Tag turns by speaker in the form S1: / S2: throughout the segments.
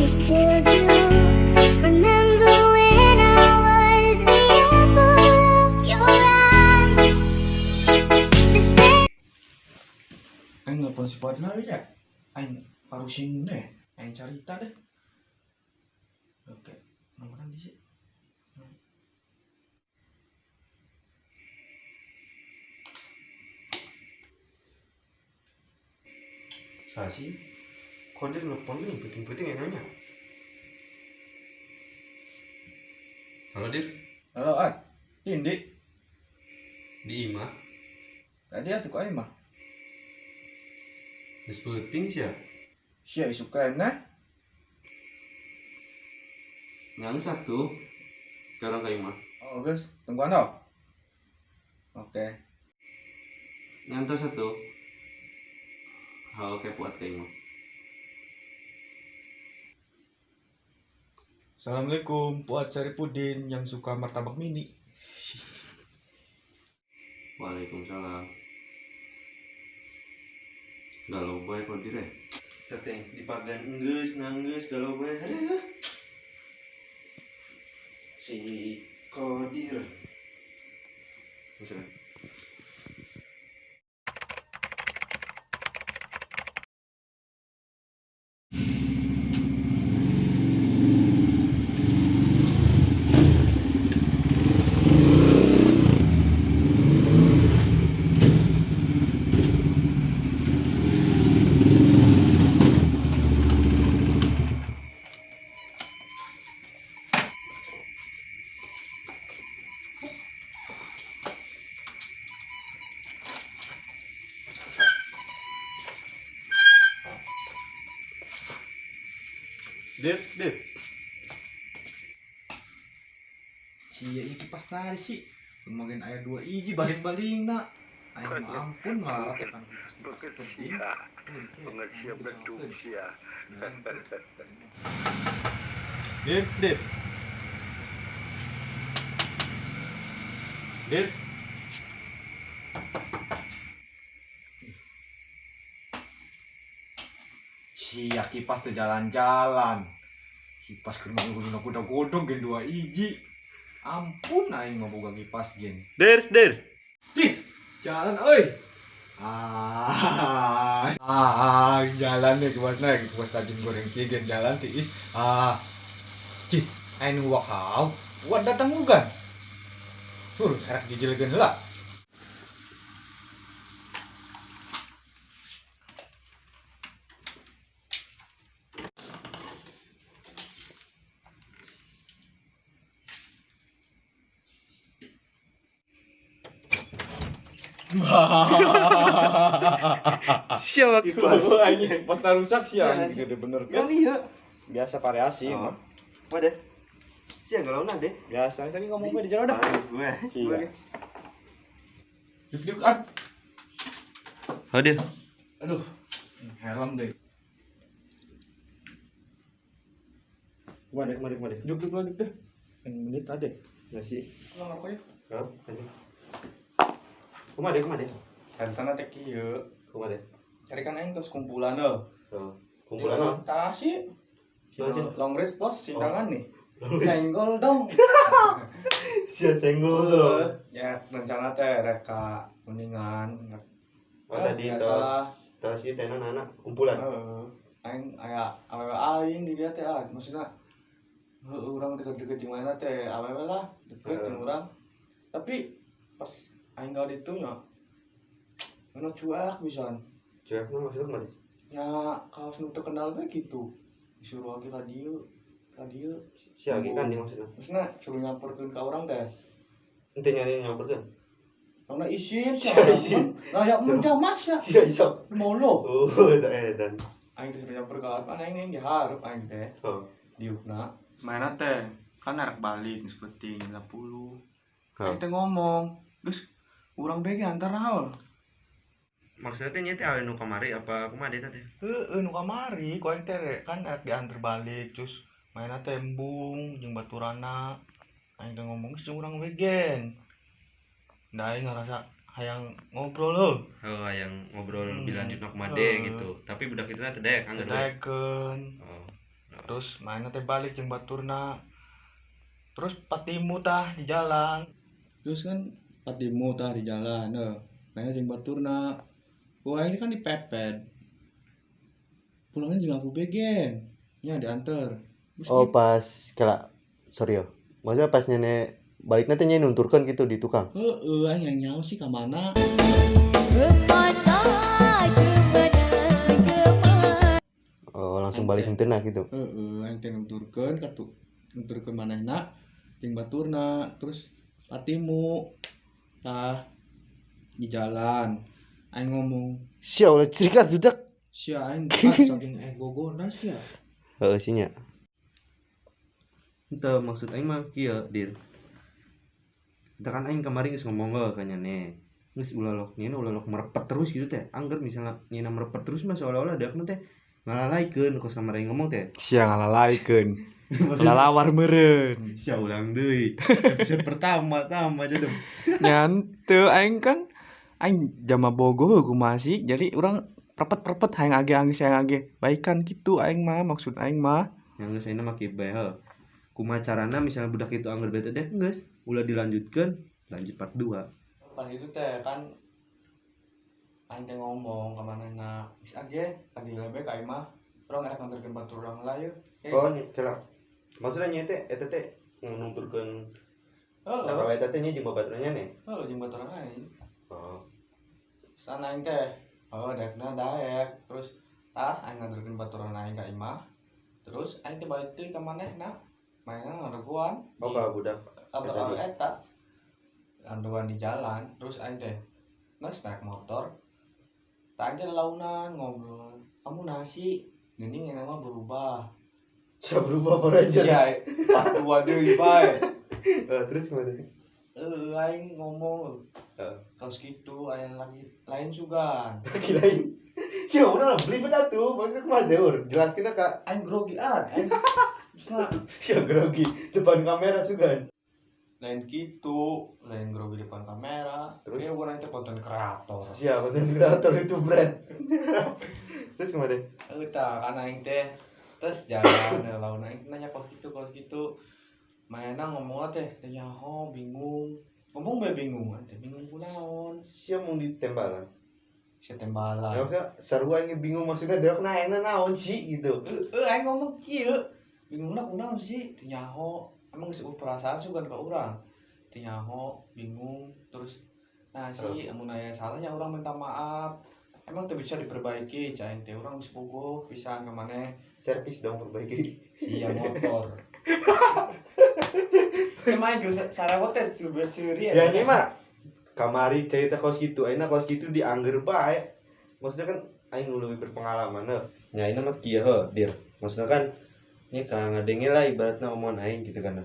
S1: You still do. Remember when I was the apple of your eye? The same.
S2: Aing nelpon si Fadla ya. Aing parusin deh. Aing carita deh. Oke, nomornya di sih.
S3: Sasi, kok dia nelfon nih, penting-penting ya nanya. Halo Dir,
S2: Halo, Ad. Indi.
S3: Di imah,
S2: Tadi atuh ku aing mah.
S3: Geus peuting sia.
S2: Sia isuk keneh.
S3: Ngang satu. Sekarang ka imah.
S2: Oh, geus, tungguan dong. Oke.
S3: Ngantos satu. Halo, oke buat ka imah.
S2: Assalamualaikum, Fuad Saripudin yang suka martabak mini.
S3: Waalaikumsalam. Galau bae kok Dir ya. Teteh dipagan enggeus nanggeus galau bae. Aduh. Si Kodir. Misalnya. Dir, Dir.
S2: Sia ieu kipas nari sih. Lumayan aya 2 iji baling-baling na. Aing mah ampun malah tekan kipas-kipas penting.
S4: Pengersia beleduk sia.
S3: Dir, Dir. Dir.
S2: Sia kipas teh jalan-jalan. Kipas keur nguguna kuda-godong gen 2 iji. Ampun aing mah boga kipas gen.
S3: Dir, Dir.
S2: Ih, jalan euy. Jalan deh kipasna, kipas tajin goreng kieu gen jalan teh ih. Ah. Cih, aing nu wakau, buat datang ugan. Sur, erak jijilkeun heula.
S3: Siapa
S2: kipas? Pas rusak sih ya, gede bener kan?
S3: Iya.
S2: Biasa variasi
S3: Oh.
S2: mah.
S3: Apa deh? Sia galau na deh.
S2: Biasa, saya ngomong gue di jalan dah.
S3: Gue.
S2: Iya. Duk-duk an.
S3: Halo Dir.
S2: Aduh, helm deh.
S3: Kemana, kemana, kemana?
S2: Duk-duk lah, duk deh. Yang menit ada.
S3: Ya sih.
S2: Kalau ngerokok ya.
S3: Hah? Kemana, kemana?
S2: Rencana teh kieu.
S3: Kemana?
S2: Cari kan aing terus kumpulan heuh.
S3: Oh, kumpulan apa?
S2: Tah sih. Long race pos sindangan nih. Senggol dong.
S3: Sia senggol dong.
S2: Ya rencana teh reka kuningan.
S3: Oh tadi tos tos ieu teh anak kumpulan.
S2: Heeh. Aing aya awewe aing di dia teh ah maksudna heueuh urang deket-deket jeung mana teh awewe lah deket jeung urang. Tapi pas aing ka ditu nya anu cuek pisan.
S3: Cuek mah maksudna kumaha?
S2: Ya kaos nu teu kenal we gitu. Disuruh lagi ka dieu, ka dieu.
S3: Sia ge kan maksudna.
S2: Maksudna suruh nyamperkeun ka urang teh.
S3: Ente nyari nyamperkeun.
S2: Karena isin sia. Nah ya mudah mas ya.
S3: Sia isok.
S2: Mau lo.
S3: Oh, edan.
S2: Aing teh suruh nyamper ka kan aing dihareup aing teh.
S3: Oh.
S2: Diukna. Mainna teh kan arek balik geus penting 10. Aing teh ngomong, geus urang bege antar naon.
S3: Maksudnya teh nya teh awe nu kamari apa kumaha eta teh?
S2: Heeh, nu kamari ku aing teh kan arek diantar balik terus mainna teh embung jeung baturana. Aing teh ngomong geus jeung urang wegen. Da aing ngarasa hayang ngobrol heuh.
S3: Heuh, hayang ngobrol lebih lanjut na kumaha gitu. Tapi budak itu teh daek anggar we.
S2: Daekeun.
S3: Oh.
S2: Terus manehna teh balik jeung baturna. Terus patimu tah di jalan. Terus kan patimu tah di jalan heuh. Manehna jeung baturna. Ku aing kan dipepet. Pulangnya jeung aku begen. Nya diantar. Terus
S3: Oh pas kala sorry yo. Maksudnya pas nyene balik nanti nyene nunturkeun gitu di tukang.
S2: Heeh, aing yang nyaho sih ka mana.
S3: Oh, langsung balik henteu gitu.
S2: Heeh, aing teh nunturkeun ka tu nunturkeun manehna jeung baturna, terus patimu tah di jalan. Aing ngomong,
S3: "Sia ulah cerita budak."
S2: Sia aing saking aing gogona sia.
S3: Heeh sih nya. Henteu maksud aing mah kieu, Dir. Kita kan aing kemarin geus ngomong ge ka nyane. Geus ulah lok nyana ulah lok merepet terus gitu teh. Angger misalnya nyana merepet terus mah seolah-olah deuk teh ngalalaikeun kos kamari ngomong teh.
S2: Sia ngalalaikeun. Lalawar meureun.
S3: Sia ulang deui. Episode pertama tama aja dong.
S2: Nyantu aing kan aing jama bogoh kumaha sih. Jadi urang prepet-prepet hayang age hayang age baikan gitu aing mah maksud aing mah.
S3: Yang geus ayeuna mah kieu bae heuh. Kumaha carana misalnya budak itu angger bete deh geus ulah dilanjutkeun, lanjut part 2.
S2: Pan itu teh kan aing teh ngomong ka manehna, geus age tadi lebe ka aing mah urang erek nganterkeun batur urang lah yeuh.
S3: Oh, celak. Maksudnya nya teh eta teh nunturkeun
S2: heeh.
S3: Nah, eta teh nya jeung babaturan nya nih.
S2: Heeh, jeung babaturan aing.
S3: Oh.
S2: Sana aing teh, oh daekna daek. Terus tah aing nganterkeun baturan aing ka imah. Terus aing teh balik deui ka manehna. Manehna ngareguan.
S3: Oh, ka budak.
S2: Eta eta. Ngareguan di jalan, terus aing teh geus naik motor. Tah aing teh launan ngobrol. Kamu nasi, geuning yang mah berubah.
S3: Sia berubah Power Ranger.
S2: Sia, part 2 deui bae.
S3: Terus gimana?
S2: Aing ngomong. Terus gitu aing lagi lain sugan.
S3: Lagi lain. Sia udah beli beta tuh, maksudnya kumaha deur? Jelaskeun ka
S2: aing grogi ah. Aing
S3: sia grogi depan kamera sugan.
S2: Lain gitu, lain grogi depan kamera. Terus ya urang teh konten kreator.
S3: Sia konten kreator itu brand. Terus kumaha deh?
S2: Tah kan aing teh terus jalan lawan aing nanya kos gitu. Manehna ngomongna teh nyaho bingung. Ngomong bae bingung, teh bingung kunaon.
S3: Sia mun ditembalan.
S2: Sia tembalan.
S3: Ya maksudnya sarua aing bingung maksudnya deuk naengna naon sih gitu.
S2: Heeh, aing ngomong kieu. Bingungna kunaon sih? Teu nyaho. Emang geus perasaan sugan ka urang. Teu nyaho, bingung, terus nah sih amun aya salahnya urang minta maaf. Emang teu bisa diperbaiki, cai teh urang geus bogoh pisan ka maneh.
S3: Servis dong perbaiki.
S2: Iya motor. Emang geus sarawat teh seuri
S3: ya. Ya ini mah kamari cerita kos kitu, ayeuna kos kitu diangger bae. Maksudnya kan aing nu leuwih berpengalaman heuh. Nya ayeuna mah kieu heuh, Dir. Maksudnya kan nya ka ngadenge lah ibaratna omongan aing gitu kan.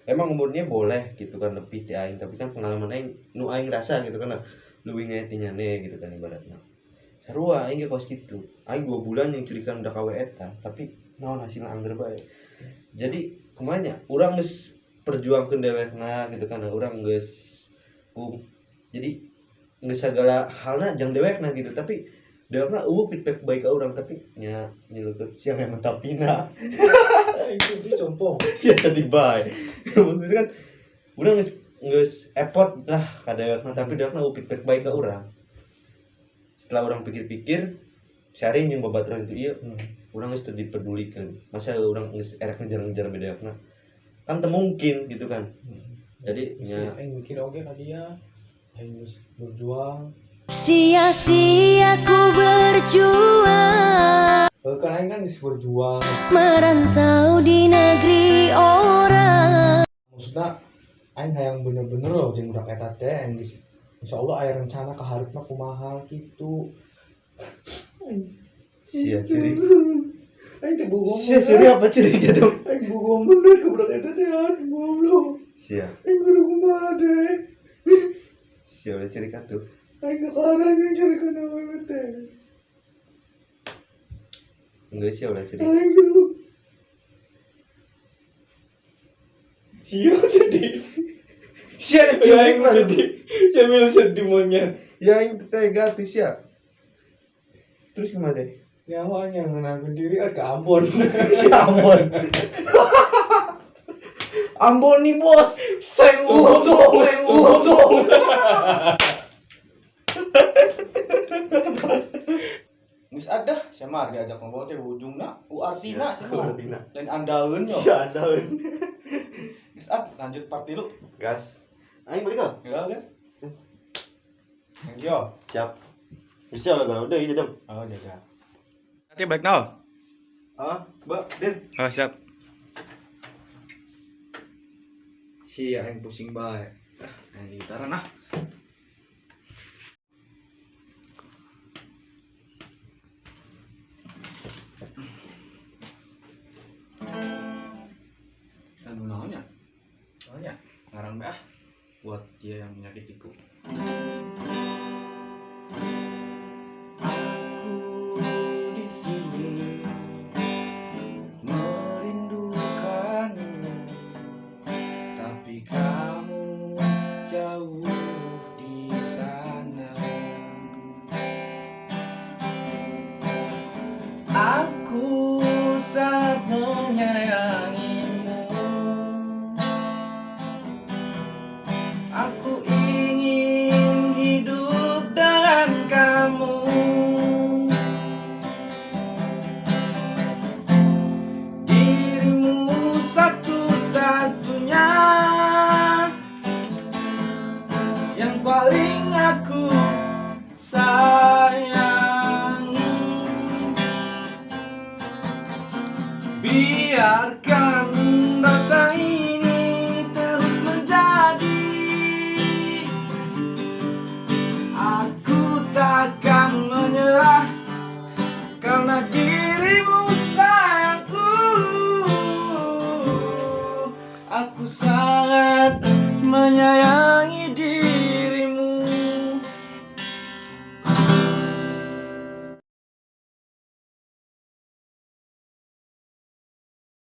S3: Emang umurnya boleh gitu kan lebih ti aing, tapi kan pengalaman aing nu aing rasa gitu kan leuwih ngae ti nyane gitu kan ibaratna. Sarua aing ge kos kitu. Aing 2 bulan yang curikan udah kawe eta, tapi naon hasilna angger bae. Jadi kumaha nya urang geus perjuangkeun dewekna gitu kan, urang geus jadi geus sagala halna jang dewekna gitu, tapi dewekna eueuh feedback baik ka urang tapi nya nyelukeun sia memang tapina.
S2: Itu compong.
S3: Ya jadi bae. Maksudnya kan urang geus effort lah ka dewekna, tapi dewekna eueuh feedback baik ka urang. Setelah urang pikir-pikir sharing jeung babaturan itu ieu, urang geus teu dipedulikeun. Masa urang geus erek ngejar-ngejar bedewekna? Kan teu mungkin gitu kan. Jadi nya
S2: aing mikir oge ka dia, aing geus berjuang.
S1: Sia-sia ku berjuang.
S2: Kan aing kan geus berjuang
S1: merantau di negeri orang.
S2: Maksudna aing hayang bener-bener loh jeung budak eta teh aing geus insyaallah aya rencana ka hareupna kumaha kitu.
S3: Sia ciri.
S2: Aing teh bogoh.
S3: Sia ciri apa ciri gitu?
S2: Aing bogoh bener ka budak eta teh aduh goblok.
S3: Sia.
S2: Aing kudu kumaha deh.
S3: Sia ulah ciri katuh.
S2: Aing kakarang yang ciri kana awewe teh.
S3: Enggak sia ulah ciri.
S2: Aing kudu. Sia jadi.
S3: Sia
S2: Aing jadi. Sia sedih monyet.
S3: Ya aing tega tuh sia. Terus gimana deh?
S2: Nyawa yang ngenangkeun diri ke Ambon.
S3: Si Ambon. Ambon nih bos. Senggu, senggu, senggu.
S2: Geus ada, sia mah diajak ngobrol teh ujungna uartina sia mah.
S3: Uartina.
S2: Lain andaeun yo.
S3: Si andaeun.
S2: Geus ah, lanjut part 3.
S3: Gas. Aing balik ah.
S2: Ya, guys. Thank you.
S3: Siap. Bisa lah kalau udah ini dem.
S2: Oh, jaga. Nanti balik now.
S3: Ah, Mbak, Din.
S2: Oh, siap. Si aing pusing bae. Ah, aing gitaran ah. Aduh naonnya? Naonnya? Ngarang bae ah buat dia yang menyakitiku. Aku di sini merindukanmu, tapi kamu jauh di sana. Aku sangat menyayangimu. Aku ingin hidup dengan kamu. Dirimu satu-satunya yang paling aku sayangi. Biarkan rasa ini terus menjadi. Aku takkan menyerah karena dirimu sayangku. Aku sangat menyayangi.